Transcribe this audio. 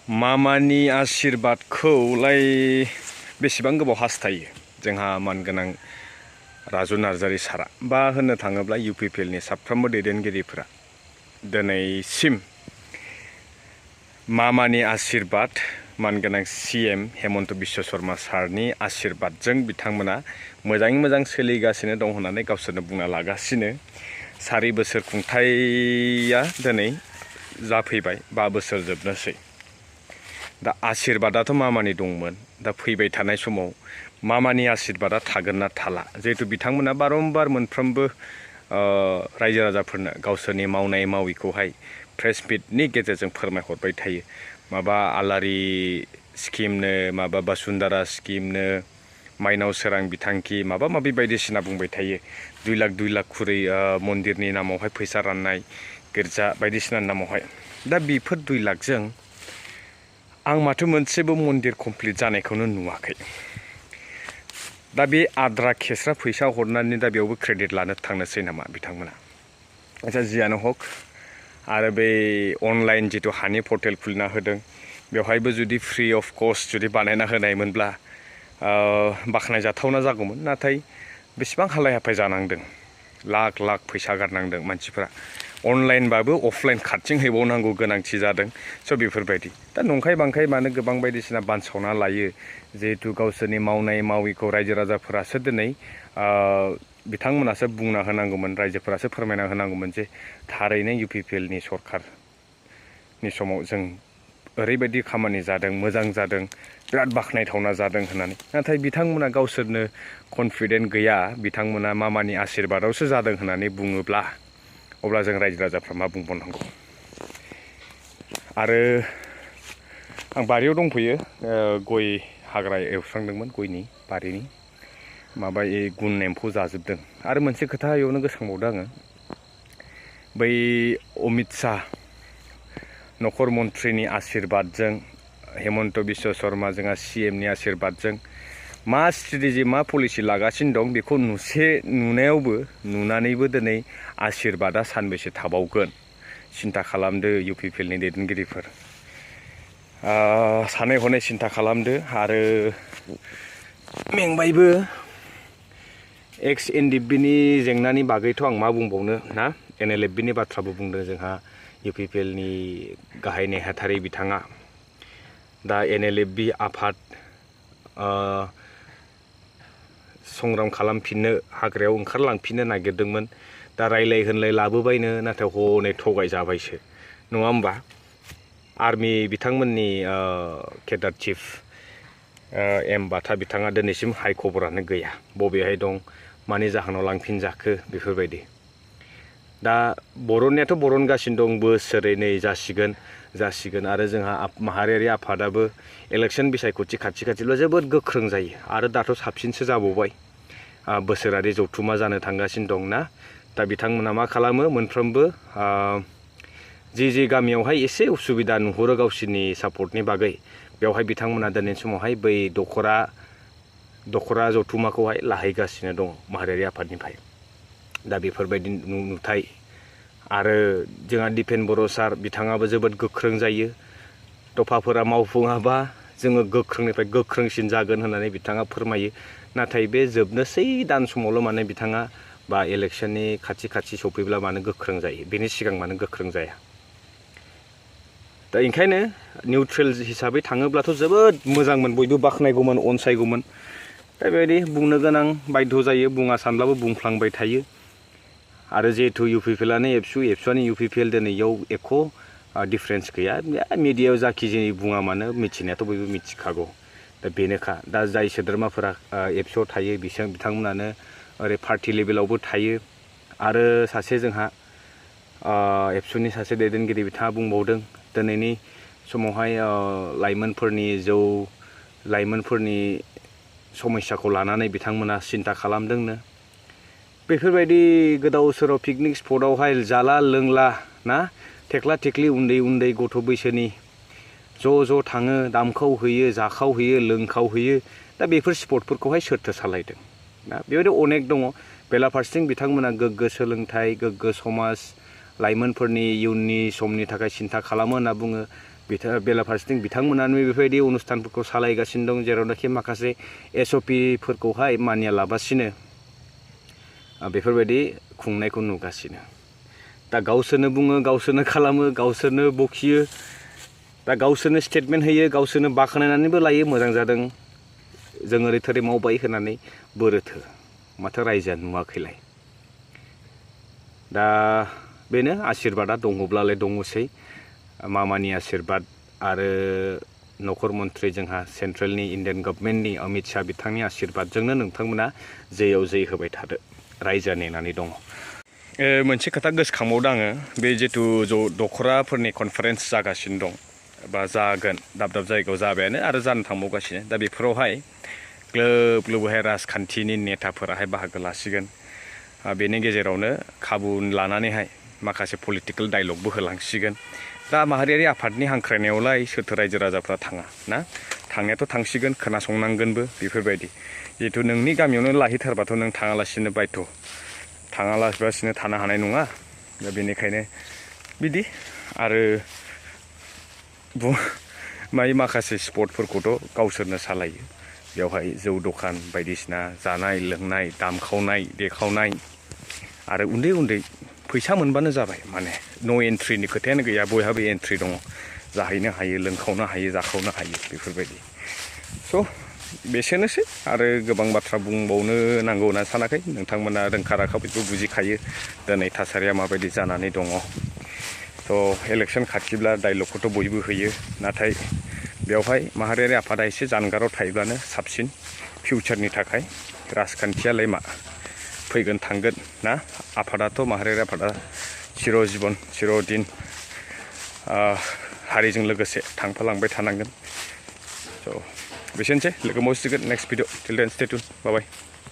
मामानि आशीर्बादखौलाय बेसेबां गोबाव हास्थायो जोंहा मानगोनां राजु नार्जारी सारा बा होननो थाङोब्ला UPPLनि साफ्रोमबो दैदेनगिरिफोरा दिनैसिम मामानि आशीर्बाद मानगोनां CM हेमन्त बिश्व शर्मा सारनि आशीर्बादजों बिथांमोना मोजाङै मोजां सोलिगासिनो दं होननानै गावसोरनो बुंना लागासिनो। 4 बोसोर खुंथाया दिनै जाफैबाय 5 बोसोर जोबनोसै। दा आशीर्बादाथ' मामानि दंमोन, दा फैबाय थानाय समाव मामानि आशीर्बादा थागोन ना थाला, जिहेतु बिथांमोना बारम्बार मोनफ्रोमबो रायजो राजाफोरनो गावसोरनि मावनाय माविखौहाय प्रेस मिटनि गेजेरजों फोरमायहरबाय थायो। माबा आलारि स्किमनो, माबा बासुन्दारा स्किमनो, माइनाव सोरां बिथांखि, माबा माबि बायदिसिना बुंबाय थायो। 2 लाख खुरै मन्दिरनि नामावहाय फैसा राननाय, गिर्जा बायदिसिनानि नामावहाय। दा बेफोर 2 लाखजों आं माथो मोनसेबो मन्दिर कमप्लिट जानायखौनो नुवाखै। दा बे आद्रा खेस्रा फैसा हरनानै दा बेयावबो क्रेडिट लानो थांनोसै नामा बिथांमोना? आচ্ছা जियानो हक, आरो बे अनलाइन जितु हानि पर्टेल खुलिना होदों, बेवहायबो जुदि फ्रि अफ कस्ट जुदि बानायना होनायमोनब्ला बाख्नायजाथावना जागौमोन। नाथाय बेसेबां हालाय हाफाय जानांदों, लाख लाख फैसा गारनांदों मानसिफोरा। अनलाइनबाबो अफलाइन कार्डजों हैबावनांगौ गोनांथि जादों। स' बेफोरबायदि दा नंखाय बांखाय मानो गोबां बायदिसिना बानसावना लायो, जिहेतु गावसोरनि मावनाय माविखौ रायजो राजाफोरासो दिनै बिथांमोनासो बुंना होनांगौमोन, रायजोफोरासो फोरमायना होनांगौमोन जे थारैनो UPPLनि सरकारनि समाव जों ओरैबायदि खामानि जादों, मोजां जादों, बिराद बाख्नायथावना जादों होननानै। नाथाय बिथांमोना गावसोरनो कनफिडेन्ट गैया, बिथांमोना मामानि आशीर्बादावसो जादों होननानै बुङोब्ला अब्ला जों रायजो राजाफ्रा मा बुंबावनांगौ। आरो आं बारियाव दंफैयो, गय हाग्रा एवस्रांदोंमोन, गयनि बारिनि माबा गुन एम्फौ जाजोबदों। आरो मोनसे खोथा बेयावनो गोसोखांबावदों आङो, बै अमित शाह नखर मन्थ्रिनि आशीर्बादजों, हेमन्त बिश्व शर्मा जोंहा CMनि आशीर्बादजों मा स्ट्रेटेजि, मा पलिसि लागासिनो दं बेखौ नुनानैबो दिनै आशीर्बादा सानबेसे थाबावगोन सिन्था खालामदो UPPLनि दैदेनगिरिफोर। सानै हनै सिन्था खालामदो। आरो मेंबायबो। NDBनि जेंनानि बागैथ' आं मा बुंबावनो ना, NLFBनि बाथ्राबो बुंदों जोंहा UPPLनि गाहाय नेहाथारि बिथाङा। दा NLFB आफाद संग्राम खालामफिननो, हाग्रायाव ओंखारलांफिननो नागिरदोंमोन। दा रायलाय होनलाय लाबोबायनो, नाथाय हनै थगायजाबायसो, नङा होमबा? आर्मि बिथांमोननि केडार चिफ बाथा बिथाङा दिनैसिम हाय खबरानो गैया, बबेहाय दं, मानि जाहोनाव लांफिनजाखो बेफोरबायदि। दा बरननायाथ' बरनगासिनो दं, बोसोरैनै जासिगोन। आरो जोंहा माहारियारि आफादाबो इलेक्सन बिसायख'थि खाथिब्ला जोबोद गोख्रों जायो। आरो दाथ' साबसिनसो जाबावबाय, बोसोरारि जथुमा जानो थांगासिनो दं ना। दा बिथांमोना मा खालामो, मोनफ्रोमबो जि गामियावहाय एसे उसुबिदा नुहुरो गावसोरनि सापर्टनि बागै, बेवहाय बिथांमोना दिनैनि समावहाय बै दखरा जथुमाखौहाय लाहैगासिनो दं माहारियारि आफादनिफ्राय। दा बेफोरबायदि नुथाय। आरो जोंहा दिपेन बर' सार बिथाङाबो जोबोद गोख्रों जायो। दफाफोरा मावफुङाबा जोङो गोख्रोंनिफ्राय गोख्रोंसिन जागोन होननानै बिथाङा फोरमायो। नाथाय बे जोबनोसै दान समावल' माने बिथाङा बा इलेक्सननि खाथि सफैब्ला मानो गोख्रों जायो, बेनि सिगां मानो गोख्रों जाया। दा ओंखायनो निउट्रेल हिसाबै थाङोब्लाथ' जोबोद मोजांमोन, बयबो बाख्नायगौमोन, अनसायगौमोन। दा बेबायदि बुंनो गोनां बाध्य जायो, बुङा सानब्लाबो बुंफ्लांबाय थायो। आरो जिहेतु UPPLआनो एबसुआनो UPPL, दिनै इयाव एख' डिफारेन्स गैया। मिडियायाव जाखिनि बुङा मानो मिथिनायाथ' बयबो मिथिखागौ। दा बेनोखा। दा जाय सोद्रोमाफोरा एबसुआव थायो बिथांमोनानो ओरै पार्टि लेभेलावबो थायो। आरो सासे जोंहा एबसुनि सासे दैदेनगिरि बिथाङा बुंबावदों, दिनैनि समावहाय लाइमोनफोरनि समस्याखौ लानानै बिथांमोना सिन्था खालामदोंनो। बेफोरबायदि गोदाव सोराव पिकनिक स्पटआवहाय जाला लोंला ना, थेख्ला थेख्लि उन्दै गथ' बैसोनि ज' थाङो, दामखावहैयो, जाखावहैयो, लोंखावहैयो। दा बेफोर स्पटफोरखौहाय सोरथो सालायदों ना? बेबायदि अनेक दङ। बेलाफारसेथिं बिथांमोना गोग्गो सोलोंथाइ, गोग्गो समाज, लाइमोनफोरनि इयुननि समनि थाखाय सिन्था खालामो होनना बुङो। बेलाफारसेथिं बिथांमोनानो बेफोरबायदि अनुस्थानफोरखौ सालायगासिनो दं जेरावनाखि माखासे SOPफोरखौहाय मानिया लाबासिनो बेफोरबायदि खुंनायखौ नुगासिनो दा गावसोरनो बुङो गावसोरनो खालामो गावसोरनो बखियो दा गावसोरनो स्टेटमेन्ट होयो गावसोरनो बाख्नायनानैबो लायो मोजां जादों जों ओरै थोरै मावबाय होननानै बोरोथो माथो रायजोआ नुवाखैलाय दा बेनो आशीर्बादा दङब्लालाय दङसै मामानि आशीर्बाद आरो नखर मन्थ्रि जोंहा सेन्ट्रेलनि इन्डियान गभर्नमेन्टनि अमित शाह बिथांनि आशीर्बादजोंनो नोंथांमोना जैयाव जै होबाय थादो रायजोआ नेनानै दङ मोनसे खोथा गोसोखांबावदों आङो बे जितु दखराफोरनि कनफारेन्स जागासिनो दं बा जागोन दाब दाब जायगायाव जाबायानो आरो जानो थांबावगासिनो दा बेफोरावहाय ग्लोब ग्लोबहाय राजखान्थिनि नेताफोराहाय बाहागो लासिगोन बेनि गेजेरावनो खाबु लानानैहाय माखासे पलिटिकेल डायलगबो होलांसिगोन दा माहारियारि आफादनि हांख्रायनायावलाय सोरथो रायजो राजाफ्रा थाङा ना थांनायाथ' थांसिगोन खोनासंनांगोनबो बेफोरबायदि जिहेतु नोंनि गामियावनो लाहैथारबाथ' नों थाङालासिनो बायथ' थाङालासिनो थानो हानाय नङा दा बेनिखायनो बिदि आरो माखासे स्पटफोरखौथ' गावसोरनो सालायो बेवहाय जौ दखान बायदिसिना जानाय लोंनाय दामखावनाय देखावनाय आरो उन्दै उन्दै फैसा मोनबानो जाबाय माने न' एन्ट्रिनि खोथायानो गैया बयहाबो एन्ट्रि दङ जाहैनो हायो लोंखावनो हायो जाखावनो हायो बेफोरबायदि स' बेसेनोसै आरो गोबां बाथ्रा बुंबावनो नांगौ होनना सानाखै नोंथांमोना रोंखा राखा बेखौ बुजिखायो दिनै थासारिया माबायदि जानानै दङ थ' इलेक्सन खाथिब्ला डायलगखौथ' बयबो होयो नाथाय बेवहाय माहारियारि आफादा एसे जानगाराव थायोब्लानो साबसिन फिउचारनि थाखाय राजखान्थियालाय मा फैगोन थांगोन ना आफादाथ' माहारियारि आफादा चिर'जिबन चिर'दिन हारिजों लोगोसे थांफालांबाय थानांगोन स' बेसेनोसै लोगो मोनसिगोन नेक्स्ट भिडिअ टिल देन स्टे टिउन बाय बाय